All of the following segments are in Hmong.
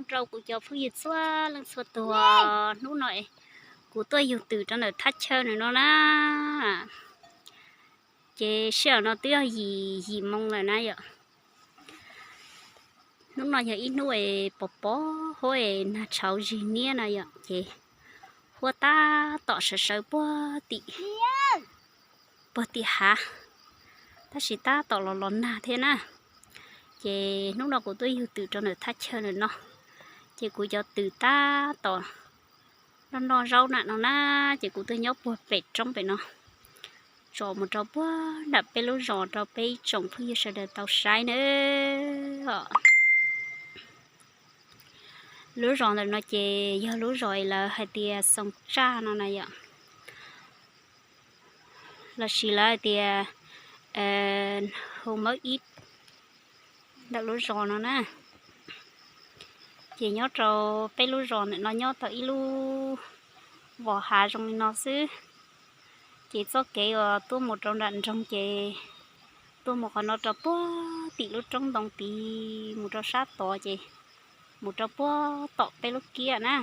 Rau kuv cov phooj ywg txhua leej txhua tus, hnub no kuv tuaj yug twm rau ntawm thaj chaw nws no na. Ces sij hawm no twb yog yim yim moo lawm na yom. Hnub no yog ib hnub es pos pos huab es nag tshauv zig niab na yom, ces huab tab tom sawv sawv puag tim, puag tim hav, tab sis tab tom los los nag thiab na. Ces hnub no kuv tuaj yug twm rau ntawm thaj chaw ntawm no, ces kuv cov twm tab tom noj noj zaub na no na, ces kuv tuaj nyob puag pem roob pem no, tsom mus rau puag nram peb lub zos rau peb ib tsoom phooj ywg sawv daws tau saib na. Lub zos ntawm no ces yog lub zos es lawv hais tias Xoo Tsaj no na yom, los sis lawv hais tias Hu Mawb Ib ntawm lub zos no na. Ces nyob rau peb lub zos ntawm no nyob tau ib lub vos hav zoo li no xwb. Ces txoj kev uas tuaj mus rau nram nroog ces tuaj mus qhov no rau puag tim lub roob ntoo tid mus rau sab tod ces mus rau puag tom peb lub kiab na.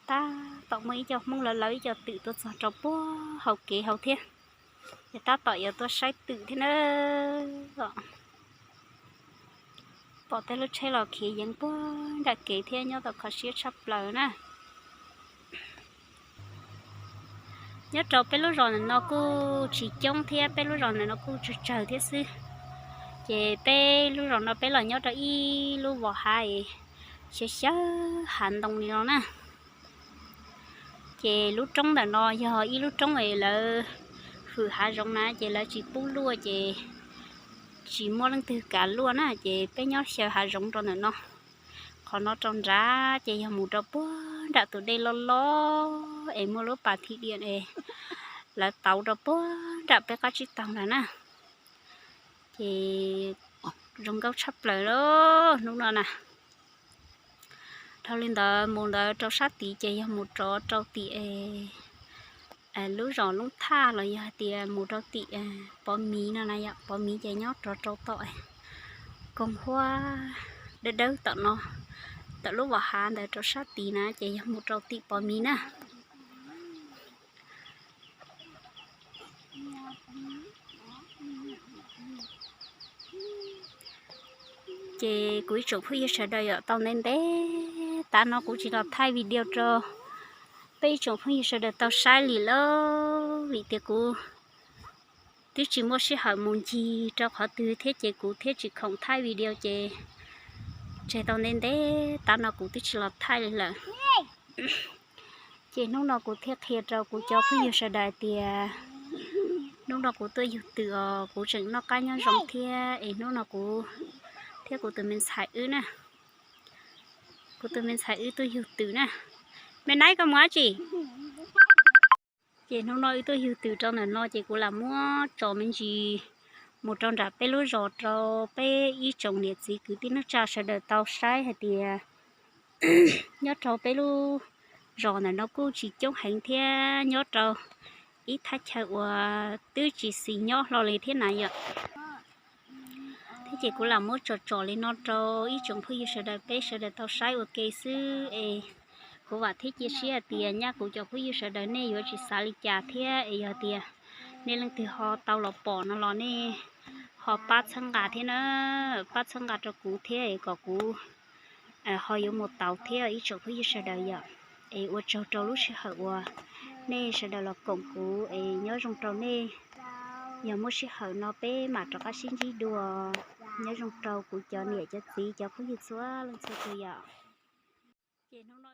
Tab tom muaj ib co Hmoob lawv lawv ib co twm tuaj txog rau puag hauv kev hauv thiab. Ces tab tom yuav tuaj saib twm thiab na. Pom tej lub tsheb los khiav yeev puag nram kev thiab nyob tau kho siab tshaj plaws na. Nyob rau peb lub zos ntawm no kuj tsis coob thiab, peb lub zos ntawm no kuj tsawg tsawg thiab xwb. Ces peb lub zos no peb los nyob rau ib lub vos hav es xyawv xyawv hav ntoo li no na. Ces lub roob ntawm no yog ib lub roob es lawv hwm hav zoov na, ces lawv tsis pub luaj ces tsis muaj leej twg kav luaj na, ces peb nyob xyaw hav zoov rau ntawm no. Qhov no rau nrad ces yog mus rau puag nram tus dej loj loj es muaj lub pas thim diam es lawv tauv rau puag nram peb qab tsib taug nrad na. Ces zoo nkauj tshaj plaws lawm hnub no na. Dhau li ntawd mus ntawd rau sab tid ces yog mus rov rau tim lub zos Loob Thaj los yog hais tias mus rau tim Pov Miv no na yom. Pov Miv ces nyob rov rau tom koog huab dawb dawb tom no, tom lub vos hav ntawd rau sab tid na ces yog mus rau tim Pov Miv na. Ces kuv ib tsoom phooj ywg sawv daws yom, tau ntev ntev tav no kuv tsis los thaij video rau peb ib tsoom phooj ywg sawv daws tau saib li lauj, vim tias kuv twb tsis muaj sij hawm mus ncig rau qhov twg thiab ces kuv thiaj tsis khoom thaij video ces tseg tau ntev ntev tav no kuv twb tsis los thaij li lawm. Ces hnub no kuv thiaj qhia rau kuv cov phooj ywg sawv daws tias hnub no kuv tuaj yug twm os, kuv tseem noj qab nyob zoo thiab es hnub no kuv thiab kuv tus me ntxhais wb na, kuv tus me ntxhais wb tuaj yug twm na. Me Naib, koj mus dab tsi? Ces hnub no wb tuaj yug twm rau ntawm no ces kuv lam muab tso me ntsis mus rau nram peb lub zos rau peb ib tsoom niam txiv kwv tij neej tsa sawv daws tau saib hais tias nyob rau peb lub zos ntawm no kuj tsis coob heev thiab, nyob rau ib thaj chaw uas twb tsis xis nyob hlo li thiab na yom. Thiab ces kuv lam muab tso tsom li no rau ib tsoom phooj ywg sawv daws peb sawv daws tau saib ua ke xwb es kuv vam thiab cia siab hais tias nyab kuv cov phooj ywg sawv daws nej yuav tsis xav li cas thiab es yog tias nej leej twg ho tau los pom no los nej ho pab txhawb nqa thiab na, pab txhawb nqa rau kuv thiab es kom kuv ho yuav mus tau thiab ib tsoom phooj ywg sawv daws yom. Es ua tsaug rau lub sij hawm uas nej sawv daws los koom kuv es nyob zoo rau nej. Yog muaj sij hawm no peb mam rov qab sib ntsib dua. Nyob zoo rau kuv cov niam cov txiv cov phooj ywg txhua leej txhua tus yom. Ces hnub no